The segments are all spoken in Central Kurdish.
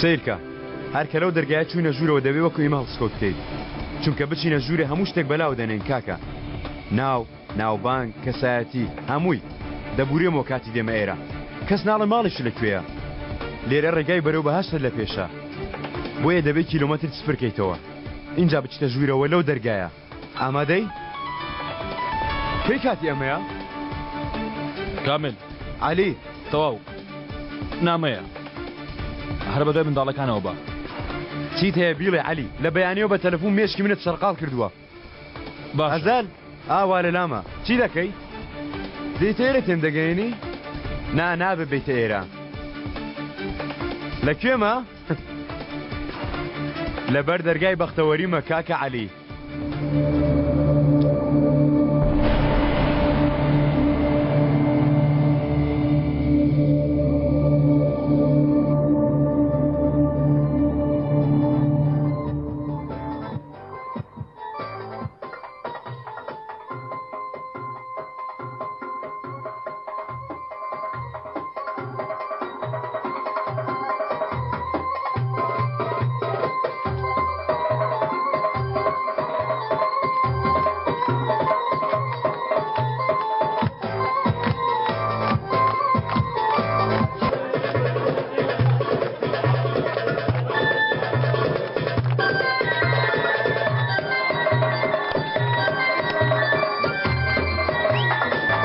سەیرکە هەر کە لەو دەرگایە چووینە ژوورەوە دەبێ وەکو ئێمە هەڵسکەوت بکەیت چونکە بچینە ژوورێ هەموو شتێک بەلاوە دەنێین کاکە ناو ناوبانگ کەسایەتی هەمووی دەبورێمەوە کاتی دێمە ئێرە کەس ناڵێ ماڵیشت لە کوێیە لێرە ڕێگای بەرەو بەهەشتت لە پێشە بۆیە دەبێ کیلۆمەتر سفر کەیتەوە ئینجا بچیتە ژوورەوە لەو دەرگایە ئامادەی؟ کەی کاتی ئەمەیە؟ کامل. عەلی. تەواو نامەیە هەر بەدوای منداڵەکانەوە بە. چیت هەیە بیڵێ عەلی لە بەیانیەوە بە تەلەفون مێشکی منت سەرقاڵ کردووە. باشە. ئەزەل ئاوا لە لامە چی دەکەی؟ دێیتە ئێرە تێم دەگەیەنی؟ نا نابێ بێیتە ئێرە. لە کوێمە؟ لەبەر دەرگای بەختەوەریمە کاکە عەلی.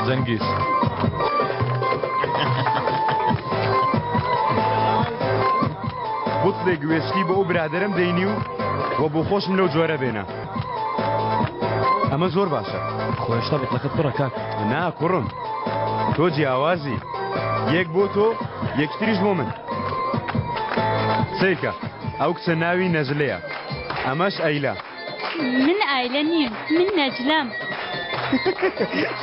زەنگیز. بوتڵێک وێسکی بۆ ئەو برادەرەم دەینی و وە بۆ خۆشم لەو جۆرە بێنە ئەمە زۆر باشە. خۆ هێشتا بوتڵەکەت پڕە کاک. نا کوڕم تۆ جیاوازی یەک بۆ تۆ یەکتریش بۆ من. سەیرکە ئەو کچە ناوی نەجلەیە ئەمەش ئەیلە. من ئایلە نیم من نەجلەم.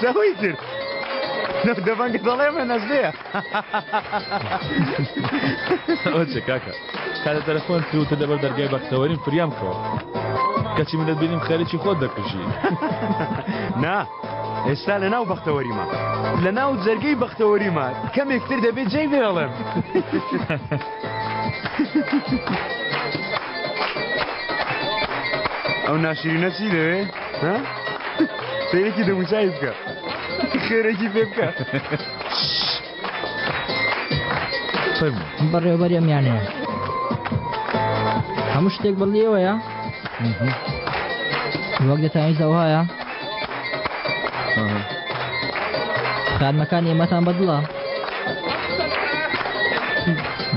سەوەی کرد دەبەنگە دەڵێ من نەجلەیە. ئەوە چیە کاکە کاتە تەلەفۆن کرد وتت لەبەر دەرگای بەختەوەریم فریام کەوە کەچی من دەتبینیم خەریکی خۆت دەکوژی. نا ئێستا لە ناو بەختەوەریمە لە ناو جەرگەی بەختەوەریمە کەمێک تر دەبێت جێی بێڵم. ئەو ناشرینە چی دەوێ؟ ها؟ سەیرێکی دەموچاوی بکە خێرێکی پێ بکە. فەرموو. بەڕێوەبەری ئەم یانەیە. هەموو شتێک بەڵی ئێوەیە؟ وەک دەتانویست ئەوهایە؟ خانمەکانی ئێمەتان بەدڵە؟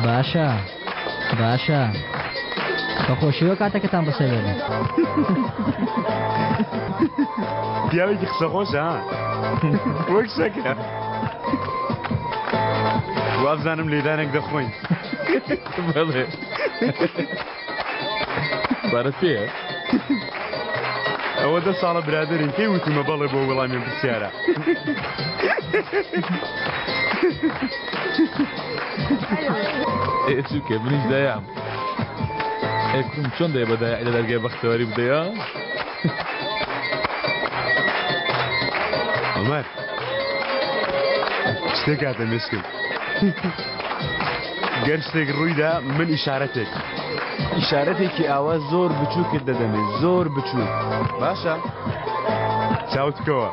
باشە باشە بە خۆشیەوە کاتەکەتان بەسەر بێنن. پیاوێکی قسەخۆشە ها وەک شەکرە وابزانم لێدانێک دەخۆین. بەڵێ پارەت پێیە؟ ئەوە دە ساڵە برادەرین کەی وتومە بەڵێ بۆ وەڵامی ئەم پرسیارە. ئێ چوکێ منیش دایام. ئێ کوڕم چۆن دەیە بە دایع لە دەرگای بەختەوەری بدەیە؟ عومەر شتێک هاتە مێشکم گەر شتێک ڕوویدا من ئیشارەتێک ئیشارەتێکی ئاوا زۆر بچووکت دەدەمێ زۆر بچووک باشە چاوت بکەوە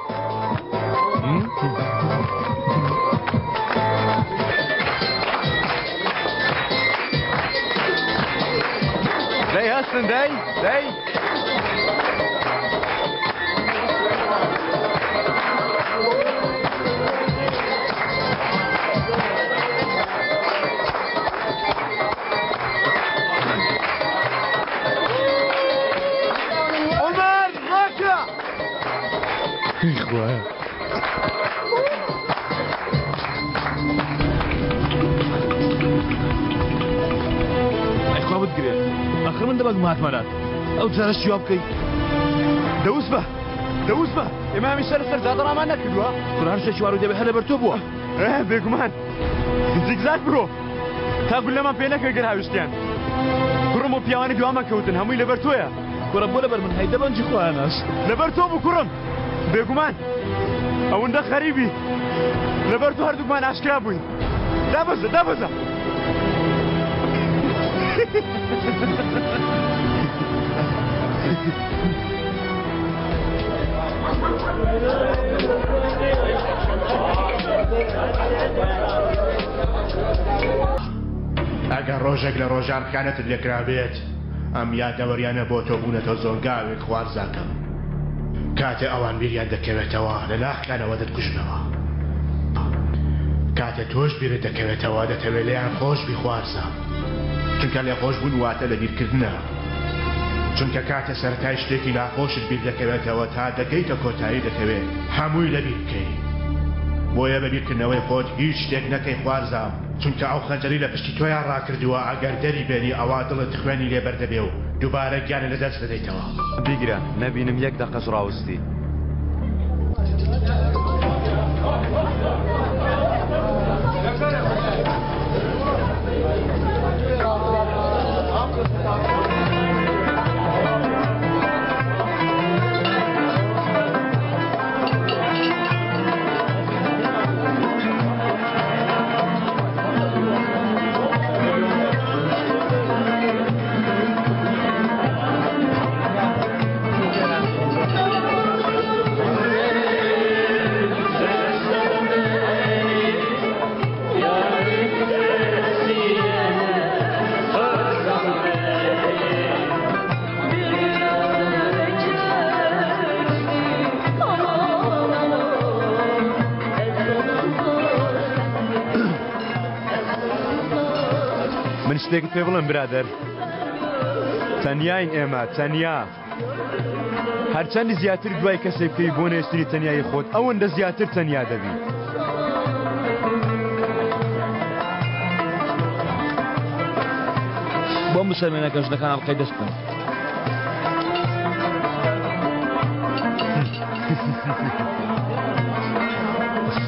دەی هەستن دەی دەی عومەر ڕاکە خوایە ئەی خوا بتگرێ ئەخر من دەبەک ماتمەرات ئەو جارە شیوا بکەی دەوس بە دەوس بە ئێمە هەمیشە لەسەر جادە ڕامان نەکردووە کوڕە هەر شتێکی وا ڕووی دەبێ هەر لەبەر تۆ بووە بێگومان زیگزاگ برۆ تا گوللەمان پێ نەکرد گەر هاویشتیان کوڕم و پیاوانی دوامان کەوتن هەمووی لەبەر تۆیە کوڕە بۆ لەبەر من هەی دەبەنجی خۆیاناش لەبەر تۆ بوو کوڕم بێگومان ئەوەندە خەریبی لەبەر تۆ هەردووکمان ئاشکرا بووین دابەزە دابەزە. ئەگەر ڕۆژێک لە ڕۆژان خیانەتت لێکرابێت، ئەم یادەوەریانە بۆ تۆ بوونەتە زۆنگاوێک خوارزاکەم. کاتێ ئەوان بیریان دەکەوێتەوە لە ناخیانەوە دەتکوژنەوە. کاتێ تۆش بیرت دەکەوێتەوە دەتەوێ لێیان خۆش بی خوارزام. چونکە لێخۆشبوون واتە لەبیرکردنە. چونکە کاتێ سەرەتای شتێکی ناخۆشت بیر دەکەوێتەوە تا دەگەیتە کۆتایی دەتەوێ هەمووی لەبیر بکەی. بۆیە بە بیرکردنەوەی خۆت هیچ شتێک نەکەی خوارزام. چونکە ئەو خەنجەرەی لە پشتی تۆیا ڕاکردووە ئەگەر دەری بێنی ئەوا دڵت خوێنی لێ بەردەبێ و دووبارە گیانت لە دەست دەدەیتەوە. بیگرە نەبینم یەک دەقەش ڕاوستی. من شتێکت پێ بڵێم برادەر تەنیاین ئێمە تەنیا هەرچەندی زیاتر دوای کەسێک بکەی بۆ نێشتنی تەنیایی خۆت ئەوەندە زیاتر تەنیا دەبی. بۆم بسەلمێنە کە ژنەکان ئەڵقەی دەستن.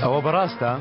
ئەوە بەڕاستە؟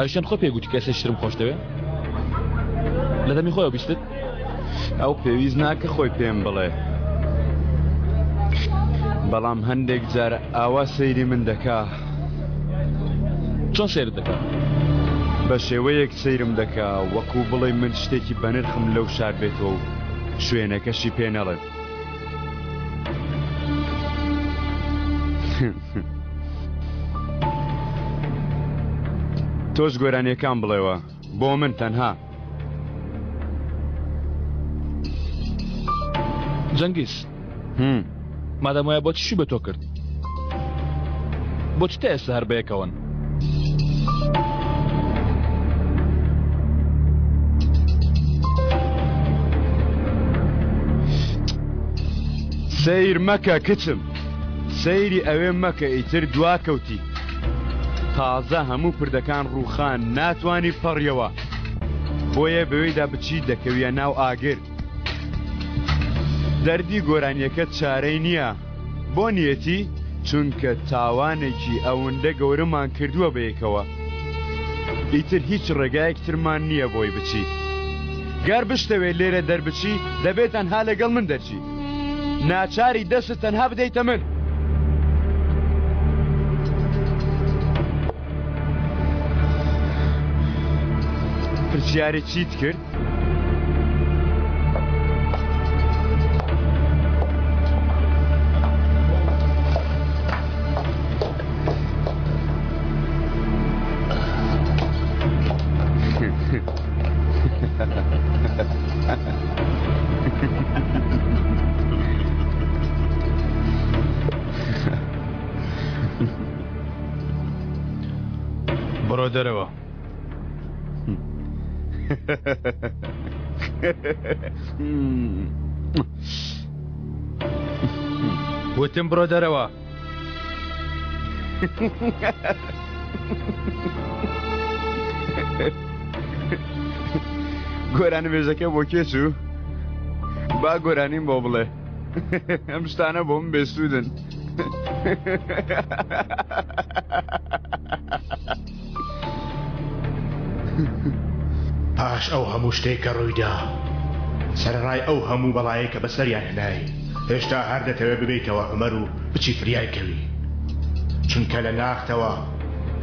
ئەوشەن خۆ پێگوتی کەسێ شترم خۆش دەوێ لە دەمی خۆیەوە بیستت ئەو پێویست ناکە خۆی پێم بڵێ بەڵام هەندێک جار ئاوا سەیری من دەکا. چۆن سەیرت دەکا؟ بە شێوەیەک سەیرم دەکا وەکو بڵێی من شتێکی بەنرخم لەو شاردبێتەوە و شوێنەکەشی پێ نەڵێم. تۆش گۆرانیەکان بڵێوە بۆ من تەنها. جەنگیز مادام وایە بۆچی شوی بە تۆ کرد بۆچی تا ئێستا هەر بەیەکەوەن سەیر مەکە کچم سەیری ئەوێ مەکە ئیتر دواکەوتی تازە هەموو پردەکان ڕووخان ناتوانی پەڕیەوە بۆیە بەوێدا بچی دەکەویە ناو ئاگر دەردی گۆرانیەکەت چارەی نییە بۆ نیەتی چونکە تاوانێکی ئەوەندە گەورەمان کردووە بەیەکەوە ئیتر هیچ ڕێگایەک ترمان نییە بۆی بچی گەر بشتەوێت لێرە دەربچی دەبێت تەنها لەگەڵ من دەرچی ناچاری دەست تەنها بدەیتە من. پرسیاری چیت کرد؟ بڕۆ دەرەوە. وتم بڕۆ دەرەوە. گۆرانیبێژەکە بۆ کێ چوو؟ با گۆرانیم بۆ بڵێ. ئەم شتانە بۆ من بێسوودن. پاش ئەو هەموو شتەی کە ڕوویدا، سەرەڕای ئەو هەموو بەڵایەی کە بەسەریان هێنای، هێشتا هەر دەتەوێت ببیتەوە عومەر و بچی فریای کەوی. چونکە لە ناختەوە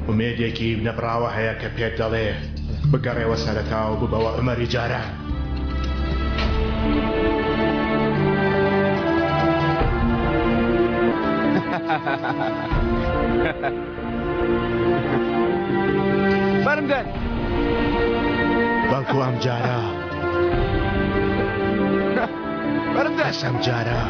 ئومێدێکی نەبڕاوە هەیە کە پێت دەڵێ بگەڕێوە سەرەتا و ببەوە عومەری جاران. بەرم دەن. بەڵکو ئەم جارە بەرم دەن. بەس ئەم جارە.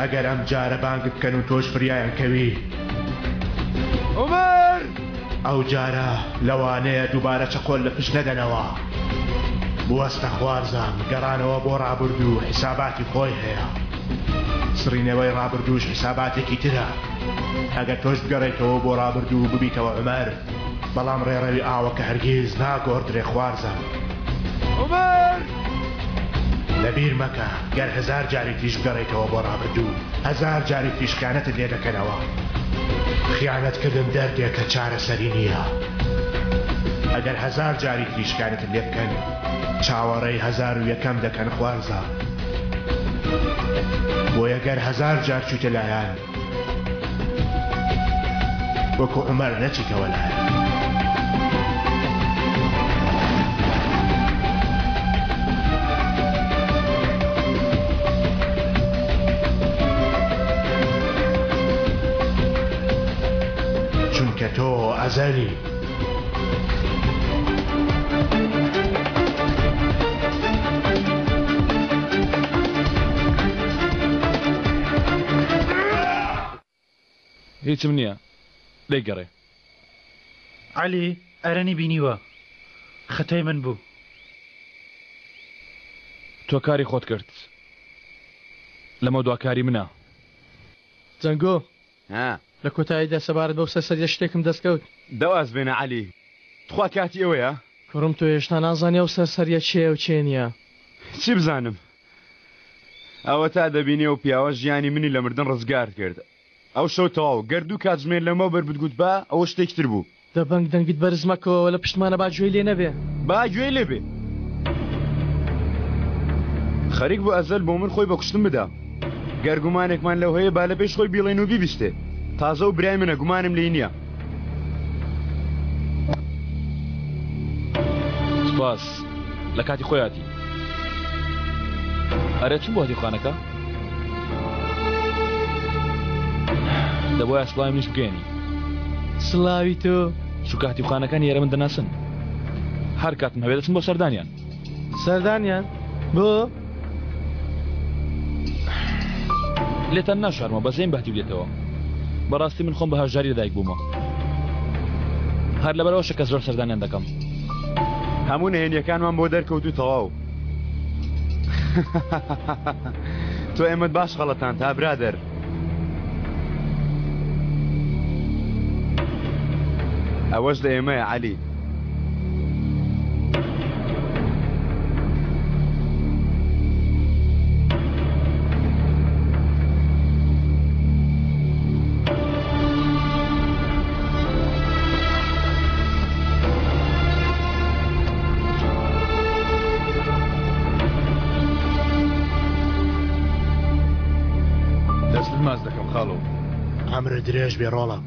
ئەگەر ئەم جارە بانگت بکەن و تۆش فریایان کەوی عومەر! ئەو جارە لەوانەیە دووبارە چەقۆل لە پشت نەدەنەوە. بوەستە خوارزام، گەڕانەوە بۆ ڕابردوو حیساباتی خۆی هەیە. سڕینەوەی ڕابردووش حیساباتێکی ترە. ئەگەر تۆش بگەڕێیتەوە بۆ ڕابردوو و ببیتەوە عومەر، بەڵام ڕێڕەوی ئاوەکە هەرگیز ناگۆڕدرێ خوارزام. عومەر! لەبیر مەکە گەر هەزار جاری تریش بگەڕێیتەوە بۆ ڕابردوو، هەزار جاری تریش خیانەتت لێ دەکەنەوە. خیانەتکردن دەردێکە چارەسەری نییە. ئەگەر هەزار جاری تریش خیانەتت لێ بکەن، چاوەڕێی 1001ەم دەکەن خوارزا. بۆیە گەر هەزار جار چوویتە لایان، وەکو عومەر نەچیتەوە لایان. چونکە تۆ ئەزەلی. هیچم نییە لێی گەڕێ. عەلی ئەرەنی بینیوە خەتای من بوو. تۆ کاری خۆت کرد لەمەودوا کاری منە. جەنگۆ ها. لە کۆتاییدا سەبارەت بەو سەرسەریە شتێکم دەست کەوت. دە واز بێنە عەلی تخوا کاتی ئەوەیە؟ کوڕم تۆ هێشتا نازانی ئەو سەرسەریە کێیە و کێ نییە. چی بزانم؟ ئەوەتا دەبینی ئەو پیاوە ژیانی منی لە مردن ڕزگار کرد ئەو شەو تەواو گەر دوو کاتژمێر لەمەو بەر بتگوتبا ئەوە شتێکی تر بوو. دەبەنگ دەنگت بەرز مەکەوە لە پشتمانە با گوێی لێ نەبێ. با گوێی لێ بێ. خەریک بوو ئەزەل بۆ من خۆی بە کوشتن بدا. گەر گومانێکمان لەو هەیە با لە پێش خۆی بیڵێین و بیبیستێ. تازە و برای منە گومانم لێی نییە. سوپاس لە کاتی خۆی هاتی. ئەرێ چون بۆ هەتیوخانەکە؟ دەبوایە سڵاوی منیش بگەیەنی. سڵاوی تۆ. چونکە هەتیوخانەکانی ئێرە من دەناسن. هەر کاتم هەبێ دەچم بۆ سەردانیان. سەردانیان؟ بۆ؟ لێتان ناشارمەوە بەزەیم بە هەتیو دێتەوە. بەڕاستی من خۆم بە هەژاری لەدایک بوومە. هەر لەبەرئەوەشە کە زۆر سەردانیان دەکەم. هەموو نهێنیەکانمان بۆ دەرکەوت و تەواو. تۆ ئێمەت باش خەڵەتاند ها برادەر. ئەوەش لە ئێمەیە عەلی. دەستت ماچ دەکەم خاڵۆ. عەمرت درێژ بێ ڕۆڵە.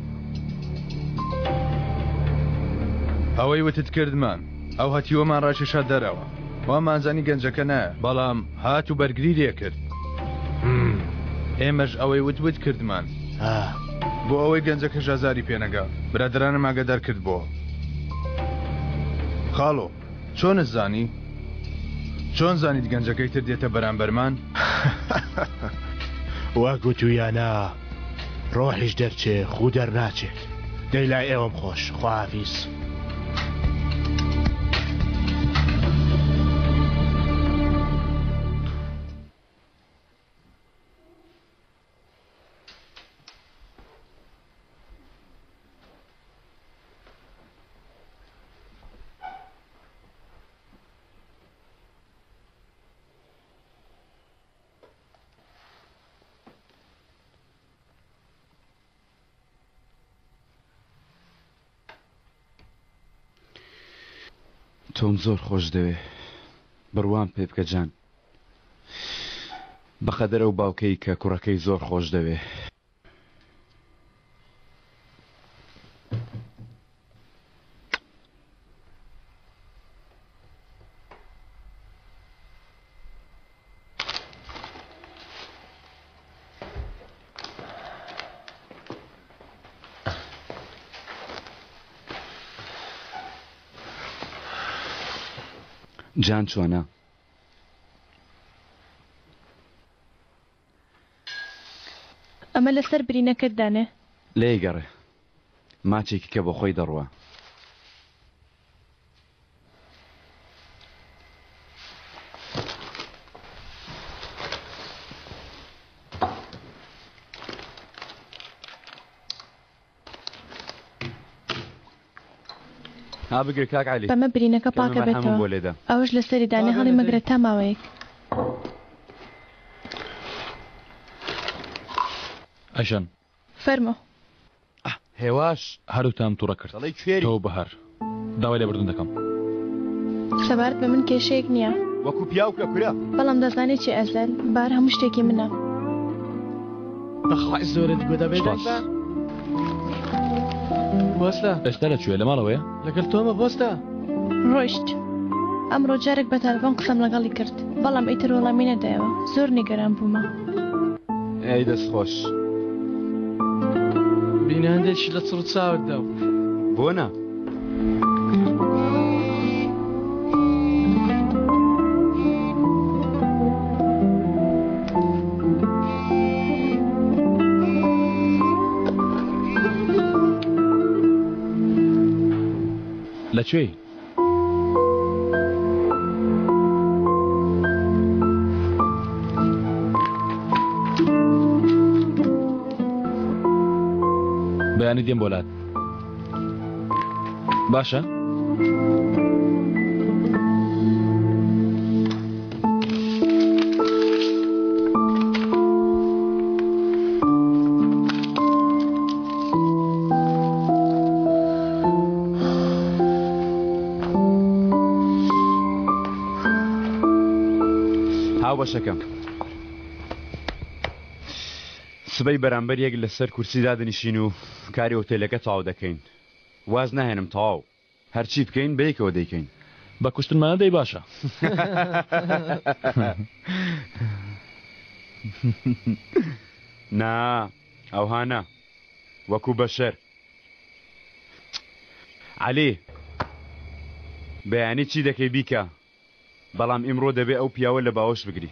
ئەوەی وتت کردمان. ئەو هەتیوەمان ڕاکێشا دەرەوە. وامانزانی گەنجەکە نایە، بەڵام هات و بەرگری لێکرد. ئێمەش ئەوەی وت وت کردمان. بۆ ئەوەی گەنجەکەش ئازاری پێنەگا، برادەرانم ئاگادار کردبۆوە. خاڵۆ، چۆنت زانی؟ چۆن زانیت گەنجەکەی تر دێتە بەرامبەرمان؟ وەک وتویانە ڕۆحیش دەرچێ خوو دەرناچێت. دەی لای ئێوەم خۆش. خواحافیز. تۆم زۆر خۆش دەوێ بڕوام پێ بکە جان بەقەدەر ئەو باوکەی کە کوڕەکەی زۆر خۆش دەوێ. جان چۆنە؟ ئەمە لەسەر برینەکەت دانێ. لێی گەڕێ ماچێکی کە بۆ خۆی دەڕوا. ها بگرە کاک عەلی. بەمە برینەکە کەمێ مەرحەمم پاکەبێتەوە. بۆ لێدە. ئەوەش لەسەری دانێ هەڵی مەگرە تا ماوەیەک. ئەژەن. فەرموو. هێواش. هەردووکتانم توڕە کرد. دەڵێی کوێری. تۆ و بەهار. داوای لێبوردن دەکەم. سەبارەت بە من کێشەیەک نییە. وەکو پیاو کە کورە. بەڵام دەزانی چی ئەزەل، بەهار هەموو شتێکی منە. بەخوای زۆرت گو دەبێ دەنگ سوپاس. بە. بۆستە. ئێستا لە کوێ؟ لە ماڵەوەیە؟ لەگەڵ تۆمە بۆستە. ڕۆیشت. ئەمڕۆ جارێک بە تەلەفۆن قسەم لەگەڵی کرد، بەڵام ئیتر وەڵامی نەدایەوە. زۆر نیگەران بوومە. ئەی دەست خۆش. بینە هەندێکی لە چڕ چاوت داو. بۆ نا؟ لە کوێی؟ بەیانی دێم بۆ لات باشە؟ هاوبەشەکەم سبەی بەرامبەر یەک لەسەر کورسی دادەنیشین و کاری ئۆتێلەکە تەواو دەکەین واز ناهێنم تەواو هەرچی بکەین بەیەکەوە دەیکەین. بە کوشتنمان نەدەی باشە. نا ئەوها نا وەکو بەشەر. عەلی بەیانی چی دەکەی بیکە بەڵام ئیمڕۆ دەبێ ئەو پیاوە لە باوەش بگری.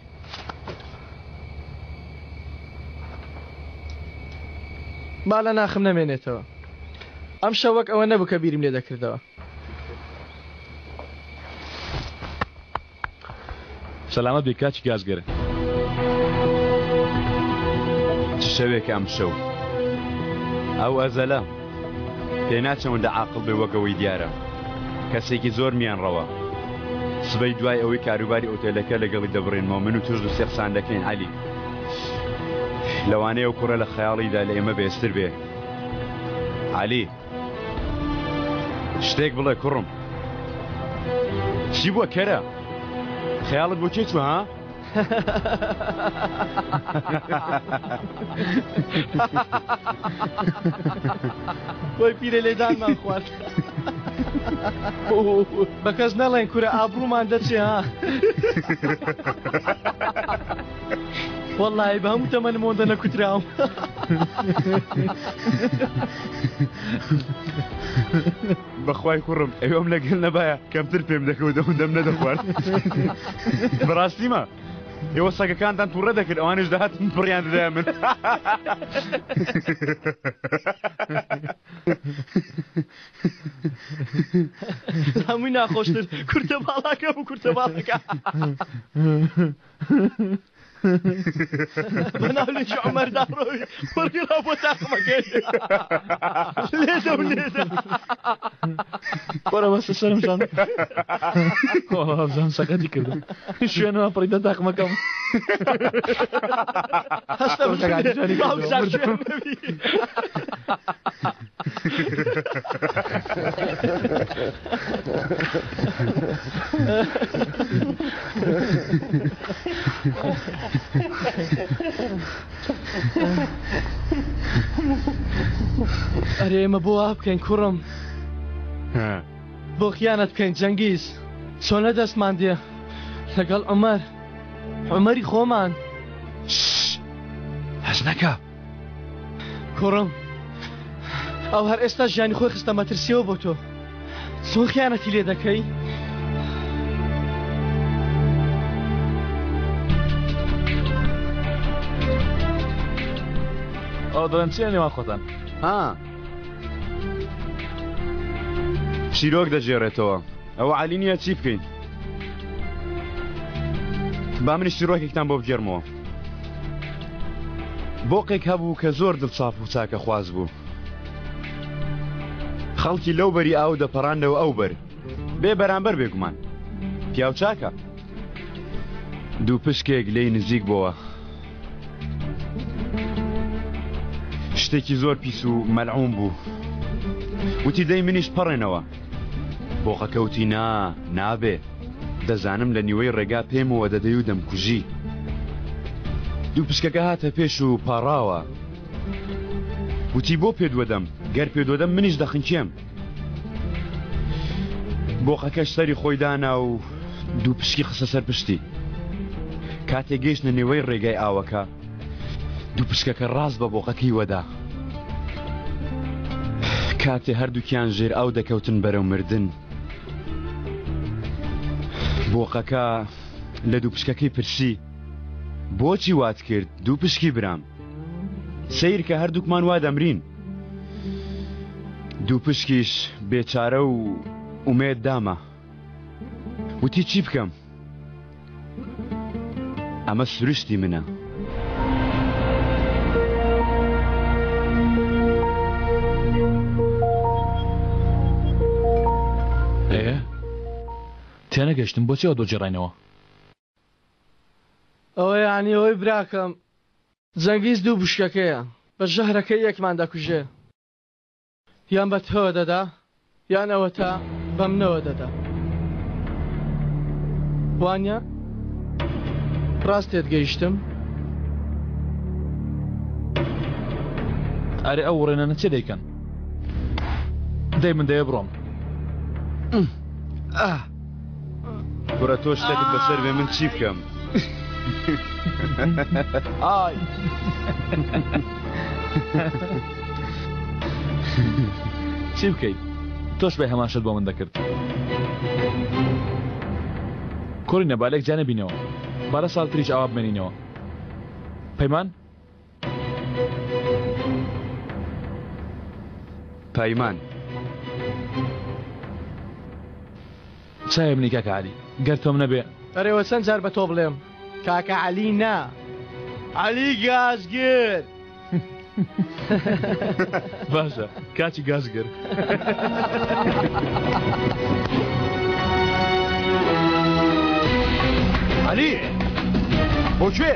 با لە ناخم نەمێنێتەوە. ئەمشەو وەک ئەوە نەبوو کە بیرم لێ دەکردەوە. سەلامەت بی کاکی گازگەر. چ شەوێکە ئەمشەو. ئەو ئەزەلە. پێناچێ ئەوەندە عاقڵ بێ وەک ئەوەی دیارە. کەسێکی زۆر میانڕەوە. سبەی دوای ئەوەی کاروباری ئۆتێلەکە لەگەڵی دەبڕینمەوە من و تۆش دوسێ قسان دەکەین عەلی. لەوانەیە ئەو کوڕە لە خەیاڵیدا لە ئێمە بەهێزتر بێ. عەلی. شتێک بڵێ کوڕم. چی بووە کەرە؟ خەیاڵت بۆ کێ چووە ها؟ وەی پیرە لێدانمان خوارد. بە کەس نەڵێن کورە ئابڕوومان دەچێ ها. وەڵڵاهی بە هەموو تەمەنم ئەوەندە نەکوتراوم. بەخوای کوڕم ئەوم لەگەل نەبایە کەمتر پێم دەکەوت ئەوەندەم نەدەخوارد بەڕاستیمە. ئێوە سەگەکانتان تووڕە دەکرد ئەوانش دەهاتن بڕیان دەدایە من. هەمووی ناخۆشتر کورتە باڵاکە بوو کورتە باڵاکە. بەناو لێکی عومەردا ڕۆی وەرگرا بۆ تاقمەکەی لێدە و لێدە. وەرە بەسە سەرم جان وەڵا سەقەتی کردم شوێنەوە پڕیدە تاقمەکەم هەستە باوک شوێن نەبی. ئەرێ ئێمە بۆ وا بکەین کوڕم بۆ خیانەت بکەین جەنگیز چۆن لە دەستمان دێ لەگەڵ عومەر عومەری خۆمان هەست نەکە کوڕم ئەو هەر ئێستا ژیانی خۆی خستە مەترسیەوە بۆ تۆ چۆن خیانەتی لێ دەکەی؟ ئەو دەڵێن چیە نێوان خۆتان ها چیرۆک دەگێڕێتەوە ئەوە عەلی نییە چی بکەین با منیش چیرۆکێکتان بۆ بگێڕمەوە بۆقێک هەبوو کە زۆر دڵساف و چاکە خواز بوو خەڵکی لەو بەری ئاو دەپەڕاندەوە ئەو بەر بێ بەرامبەر بێگومان پیاو چاکە دوو پشکێک لێی نزیک بۆوە شتێکی زۆر پیس و مەلعون بوو وتی دەی منیش پەڕێنەوە بۆقەکە وتی نا نابێ دەزانم لە نیوەی ڕێگا پێمەوە دەدەی و دەمکوژی دوو پشکەکە هاتە پێش و پاڕاوە وتی بۆ پێدوەدەم گەر پێدوەدەم منیش دەخنکێم بۆقەکەش سەری خۆی دانا و دوو پشکی خستە سەر پشتی کاتێک گەیشتە نێوەی ڕێگای ئاوەکە دوو پشکەکە ڕاست بە بۆقەکەی وەدا کاتێ هەردووکیان ژێر ئاو دەکەوتن بەرەو مردن بۆقەکە لە دوو پشکەکەی پرسی بۆچی وات کرد دوو پشکی برام سەیرکە هەردووکمان وا دەمرین دوو پشکیش بێچارە و ئومێد داما وتی چی بکەم ئەمە سروشتی منە. ئێ تێنەگەشتم بۆچی ئەو دۆجێڕاینەوە؟ ئەوە یانی ئەوەی براکەم جەنگیز دوو بشکەکەیە بە ژەهرەکەی یەکمان دەکوژێ یان بە تۆوە دەدا یان ئەوەتا بە منەوە دەدا وانە ڕاست تێت گەیشتم؟ ئەرێ ئەو وڕێنانە چێ دەیکەن؟ دەی من دەیە بڕۆم. کوڕە تۆ شتێکت بەسەر بێ من چی بکەم؟ ئای چی بکەیت تۆش بە هەمان شت بۆ من دەکرد کوڕینە با لێک جیا نەبینەوە با لە ساڵ تریش ئاوا بمێنینەوە پەیمان پەیمان چاوی منی کاکە عەلی گەر تۆم نەبێ. ئەرێ وە چەند جار بە تۆ بڵێم کاکە عەلی نا عەلی گازگر. باشە کاکی گازگر. عەلی بۆ کوێ؟